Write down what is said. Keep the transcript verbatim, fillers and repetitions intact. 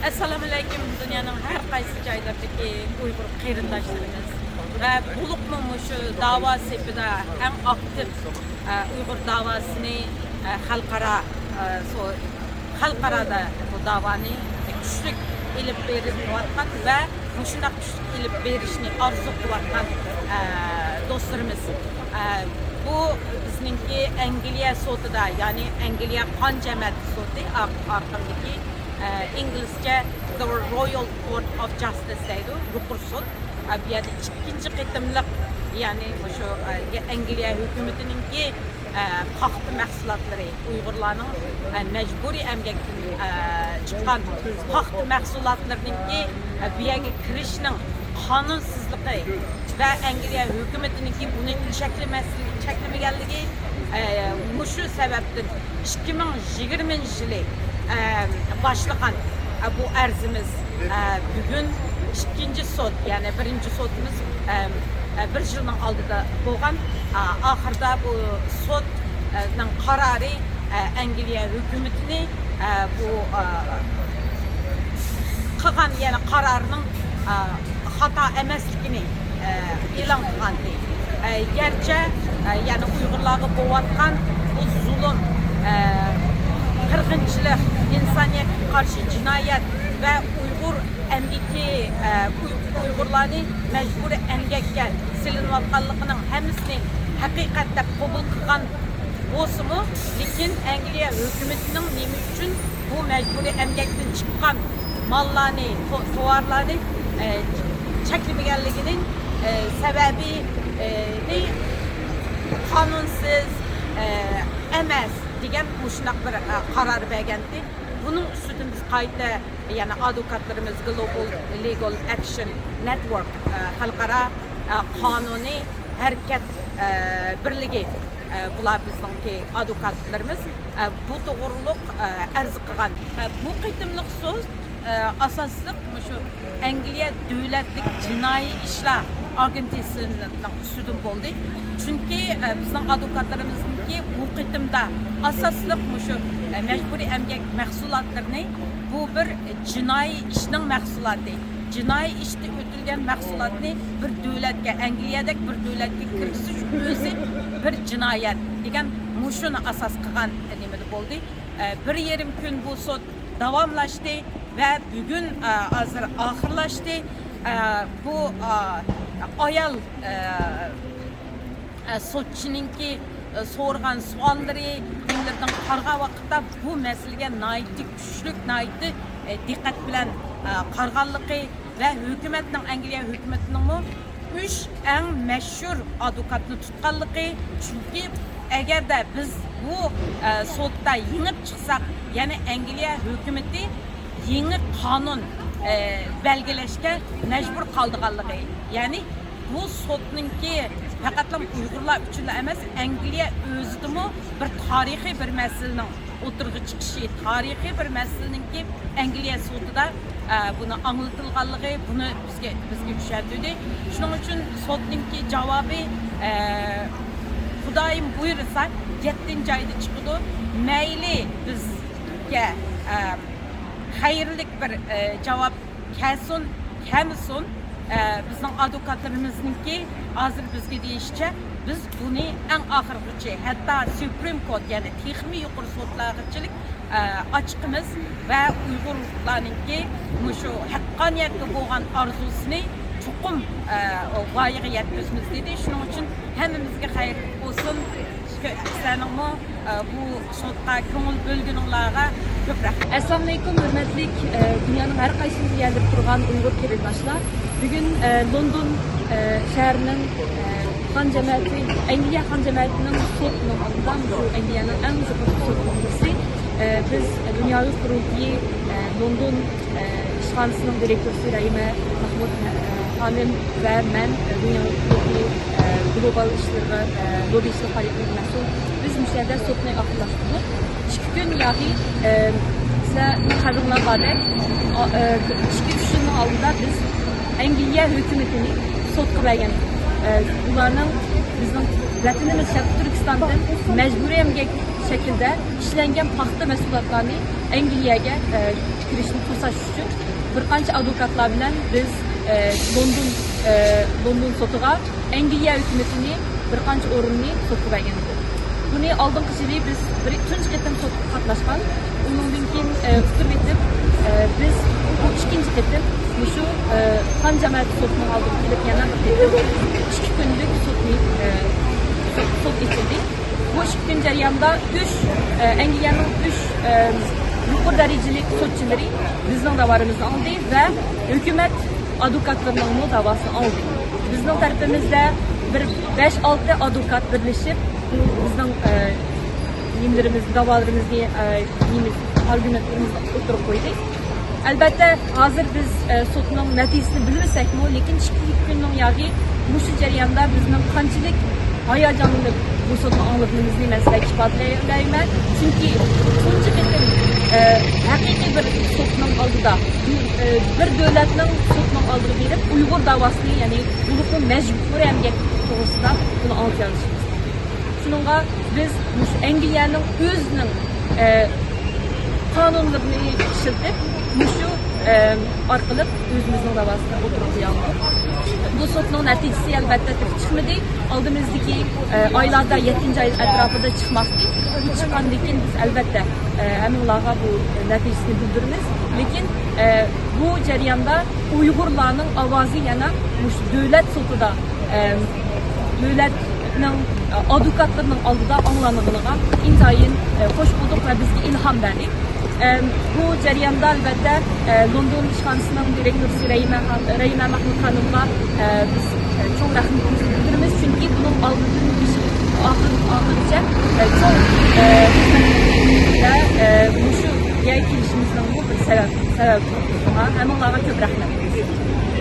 ئەسسالامۇئەلەيكۇم، دۇنيانىڭ ھەر قايسى جايلىرىدىكى ئۇيغۇر قېرىنداشلىرىمىز ۋە بولۇپمۇ مۇشۇ داۋا سېپىدە ئەڭ ئاكتىپ، ئە، ئۇيغۇر داۋاسىنى، ئە، خەلقئارا، ئە، سو-، خەلقئارادا بۇ داۋانى كۈچلۈك ئېلىپ بېرىۋاتقان ۋە مۇشۇنداق كۈچلۈك ئېلىپ بېرىشنى ئارزۇ قىلىۋاتقان، ئە، دوستلىرىمىز. ئە، بۇ بىزنىڭكى ئەنگلىيە سوتىدا، يەنى ئەنگلىيە قان جەمەتى سوتى ئار-، ئارقىمىدىكى، ئە، ئىنگلىزچە The Royal Court of Justice دەيدۇ، يۇقىرى سوت. ئە، بۇ يەردە ئىككىنچى قېتىملىق، يەنى مۇشۇ، ئە، ئەنگلىيە ھۆكۈمىتىنىڭكى، ئە، پاختا مەھسۇلاتلىرى، ئۇيغۇرلارنىڭ، ئە، مەجبۇرىي ئەمگەكتىن، ئە، چىققان پاختا مەھسۇلاتلىرىنىڭكى، ئە، بۇ يەرگە كىرىشنىڭ قانۇنسىزلىقى ۋە ئەنگلىيە ھۆكۈمىتىنىڭكى بۇنى چەكلىمەس-، چەكلىمىگەنلىكى، ئە، مۇشۇ سەۋەبتىن ئىككى مىڭ يىگىرمىنچى يىلى، ئە، باشلىغان، ئە، بۇ ئەرزىمىز، ئە، بۈگۈن ئىككىنچى سوت، يەنى بىرىنچى سوتىمىز، ئە، ئە، بىر يىلنىڭ ئالدىدا بولغان، ئە، ئاخىرىدا بۇ سوت، ئە، نىڭ قارارى، ئە، ئەنگلىيە ھۆكۈمىتىنى، ئە، بۇ، ئە، قىلغان، يەنى قارارنىڭ، ئە، خاتا ئەمەسلىكىنى، ئە، ئېلان قىلغانىدى. ئە، گەرچە، ئە، يەنى ئۇيغۇرلارغا بولۇۋاتقان بۇ زۇلۇم، ئە، قىرغىنچىلىق، ئىنسانىيەتكە قارشى جىنايەت ۋە ئۇيغۇر ئەمگىكى، ئە، ئۇي-، ئۇيغۇرلارنى مەجبۇرىي ئەمگەككە سېلىنىۋاتقانلىقىنىڭ ھەممىسىنى ھەقىقەت دەپ قوبۇل قىلغان بولسىمۇ، لېكىن ئەنگلىيە ھۆكۈمىتىنىڭ نېمە ئۈچۈن بۇ مەجبۇرىي ئەمگەكتىن چىققان ماللارنى، تو-، توۋارلارنى، ئە، چەكلىمىگەنلىكىنىڭ، ئە، سەۋەبى، ئە، نى قانۇنسىز، ئە، ئەمەس دېگەن مۇشۇنداق بىر، ئە، قارار بەرگەنتى. بۇنىڭ ئۈستىدىن بىز قايتا يەنە ئادۋوكاتلىرىمىز Global Legal Action Network، ئە، خەلقئارا، ئە، قانۇنىي ھەرىكەت، ئە، بىرلىكى، ئە، بۇلار بىزنىڭكى ئادۋوكاتلىرىمىز، ئە، بۇ توغرۇلۇق، ئە، ئەرز قىلغان. ئە، بۇ قېتىملىق سوت، ئە، ئاساسلىق مۇشۇ ئەنگلىيە دۆلەتلىك جىنايى ئىشلار ئاگېنتىسىنىڭ ئۈستىدىن بولدى. چۈنكى، ئە، بىزنىڭ ئادۋوكاتلىرىمىزنىڭكى بۇ قېتىمدا ئاساسلىق مۇشۇ، ئە، مەجبۇرىي ئەمگەك مەھسۇلاتلىرىنى بۇ بىر جىنايى ئىشنىڭ مەھسۇلاتى. جىنايى ئىشتا ئۆتۈلگەن مەھسۇلاتنى بىر دۆلەتكە، ئەنگلىيەدەك بىر دۆلەتكە كىرگۈزۈش ئۆزى بىر جىنايەت دېگەن مۇشۇنى ئاساس قىلغان نېمىدە بولدى. ئە، بىر يېرىم كۈن بۇ سوت داۋاملاشتى ۋە بۈگۈن، ئە، ھازىر ئاخىرلاشتى. ئە، بۇ، ئە، ئايال، ئە، ئە، سوتچىنىڭكى، ئە، سورىغان سوئاللىرى، نېمىلىرىدىن قارىغان ۋاقىتتا بۇ مەسىلىگە ناھايىتى كۈچلۈك، ناھايىتى، ئە، دىققەت بىلەن، ئە، قارىغانلىقى ۋە ھۆكۈمەتنىڭ، ئەنگلىيە ھۆكۈمىتىنىڭمۇ ئۈچ ئەڭ مەشھۇر ئادۋوكاتنى تۇتقانلىقى، چۈنكى ئەگەردە بىز بۇ، ئە، سوتتا يېڭىپ چىقساق، يەنى ئەنگلىيە ھۆكۈمىتى يېڭى قانۇن، ئە، بەلگىلەشكە مەجبۇر قالىدىغانلىقى، يەنى بۇ سوتنىڭكى پەقەتلا ئۇيغۇرلار ئۈچۈنلا ئەمەس، ئەنگلىيە ئۆزىدىمۇ بىر تارىخىي بىر مەسىلىنىڭ ئوتتۇرىغا چىقىشى، تارىخىي بىر مەسىلىنىڭكى ئەنگلىيە سوتىدا، ئە، بۇنى ئاڭلىتىلغانلىقى، بۇنى بىزگە، بىزگە چۈشەندۈردى. شۇنىڭ ئۈچۈن سوتنىڭكى جاۋابى، ئە، خۇدايىم بۇيرۇسا، يەتتىنچى ئايدا چىقىدۇ. مەيلى بىزگە، ئە، خەيرلىك بىر، ئە، جاۋاب كەلسۇن، كەلمىسۇن، ئە، بىزنىڭ ئادۋوكاتلىرىمىزنىڭكى ھازىر بىزگە دېيىشىچە، بىز بۇنى ئەڭ ئاخىرغىچە، ھەتتا سۈپرىم كورت، يەنى تېخىمۇ يۇقىرى سوتلارغىچىلىك، ئە، ئاچىقىمىز ۋە ئۇيغۇرلارنىڭكى مۇشۇ ھەققانىيەتكە بولغان ئارزۇسىنى چوقۇم، ئە، ۋايىغا يەتكۈزىمىز دېدى. شۇنىڭ ئۈچۈن ھەممىمىزگە خەير بولسۇن. سىلەرنىڭمۇ، ئە، بۇ سوتقا كۆڭۈل بۆلگىنىڭلارغا كۆپ رەھمەت. ئەسسالامۇئەلەيكۇم، ھۆرمەتلىك، ئە، دۇنيانىڭ ھەر قايسى يەرلىرىدە تۇرغان ئۇيغۇر قېرىنداشلار. بۈگۈن، ئە، لوندون، ئە، شەھىرىنىڭ، ئە، خان جەمەتى، ئەنگلىيە خان جەمەتىنىڭ سوتىنىڭ ئالدىدا، بۇ ئەنگلىيەنىڭ ئەڭ يۇقىرى سوت بىناسى، ئە، بىز دۇنياۋى قۇرۇلتىيى، ئە، لوندون، ئىشخانىسىنىڭ دىرېكتورى رەھىمە مەھمۇد، ئە، خانىم ۋە مەن، ئە، دۇنيا ھۆكۈمىتى، ئە، گلوبال ئىشلىرىغا، ئە، لوببى ئىشلىرىغا پائالىيەت قىلىدىغان مەسئۇل. بىز مۇشۇ يەردە سوتنى ئاخىرلاشتۇردۇق. ئىككى كۈن ياكى، ئە، سىلەرنىڭ خەۋىرىڭلار باردەك، ئا-، ئە، ئىككى، ئۈچ كۈننىڭ ئالدىدا بىز ئەنگلىيە ھۆكۈمىتىنى سوتقا بەرگەن. ئە، ئۇلارنىڭ بىزنىڭ ۋەتىنىمىز شەرقىي تۈركىستاندىن مەجبۇرىي ئەمگەك شەكىلدە ئىشلەنگەن پاختا مەھسۇلاتلارنى ئەنگلىيەگە، ئە، كىرىشنى توساش ئۈچۈن بىر قانچە ئادۋوكاتلار بىلەن بىز، ئە، لوندون، ئە، لوندون سوتىغا ئەنگلىيە ھۆكۈمىتىنى بىر قانچە ئورۇننى سوتقا بەرگەن ئىدۇق. بۇنى ئالدىنقى يىلى بىز بىر تۇنجى قېتىم سوتقا قاتناشقان. ئۇنىڭدىن كېيىن، ئە، ئۇقتۇرۇپ ئېيتىپ، ئە، بىز بۇ ئىككىنچى قېتىم مۇشۇ، ئە، خان جامائەت سوتىنىڭ ئالدىغا كېلىپ يەنە بىر قېتىم ئىككى كۈنلۈك سوتنى، ئە، سوت، سوت ئېچىلدى. بۇ ئىككى كۈن جەريانىدا ئۈچ، ئە، ئەنگلىيەنىڭ ئۈچ، ئە، يۇقىرى دەرىجىلىك سوتچىلىرى بىزنىڭ داۋالىرىمىزنى ئاڭلىدى ۋە ھۆكۈمەت ئادۋوكاتلىرىنىڭمۇ داۋاسىنى ئاڭلىدى. بىزنىڭ تەرىپىمىزدە بىر بەش-ئالتە ئادۋوكات بىرلىشىپ بىزنىڭ، ئە، نېمىلىرىمىز، داۋالىرىمىزنى، ئە، نېمىز، ئارگۇمېنتلىرىمىزنى ئوتتۇرىغا قويدى. ئەلبەتتە، ھازىر بىز، ئە، سوتنىڭ نەتىجىسىنى بىلمىسەكمۇ، لېكىن ئىككى كۈننىڭ ياغى مۇشۇ جەرياندا بىزنىڭ قانچىلىك ھاياجانلىنىپ بۇ سوتنى ئاڭلىغىنىمىزنى مەن سىلەرگە ئىپادىلەيمەن. چۈنكى تۇنجى قېتىم، ئە، ھەقىقىي بىر سوتنىڭ ئالدىدا، ئە، بىر دۆلەتنىڭ سوتنىڭ ئالدىغا بېرىپ، ئۇيغۇر داۋاسىنى، يەنى بولۇپمۇ مەجبۇرىي ئەمگەك توغرىسىدا بۇنى ئاڭلىتالىشىمىز. شۇنىڭغا بىز مۇشۇ ئەنگلىيەنىڭ ئۆزىنىڭ، ئە، قانۇنلىرىنى ئىشلىتىپ، مۇشۇ، ئە، ئارقىلىق ئۆزىمىزنىڭ داۋاسىنى ئوتتۇرىغا قويالمىدۇق. بۇ سوتنىڭ نەتىجىسى، ئەلۋەتتە، تېخى چىقمىدى. ئالدىمىزدىكى، ئە، ئايلاردا، يەتتىنچى ئاي ئەتراپىدا چىقماقچى. بۇ چىققاندىن كېيىن بىز، ئەلۋەتتە، ئە، ھەممىڭلارغا بۇ نەتىجىسىنى بىلدۈرىمىز. لېكىن، ئە، بۇ جەرياندا ئۇيغۇرلارنىڭ ئاۋازى يەنە مۇشۇ دۆلەت سوتىدا، ئە، دۆلەتنىڭ، ئە، ئادۋوكاتلىرىنىڭ ئالدىدا ئاڭلانغىنىغا ئىنتايىن، ئە، خوش بولدۇق ۋە بىزگە ئىلھام بەردى. ئە، بۇ جەرياندا، ئەلۋەتتە، ئە، لوندون ئىشخانىسىنىڭ دىرېكتورىسى رەھىمە خان-، رەھىمە مەھمۇد خانىمغا، ئە، بىز، ئە، چوڭ رەھمىتىمىزنى بىلدۈرىمىز، چۈنكى بۇنىڭ ئالدىدىن بېشى ئاخىر-، ئاخىرىچە، ئە، چوڭ، ئە، خىزمەت قىلدى ۋە، ئە، مۇشۇ يەرگە كېلىشىمىزنىڭمۇ بىر سەۋەب، سەۋەب. شۇڭا ھەممىڭلارغا كۆپ رەھمەت.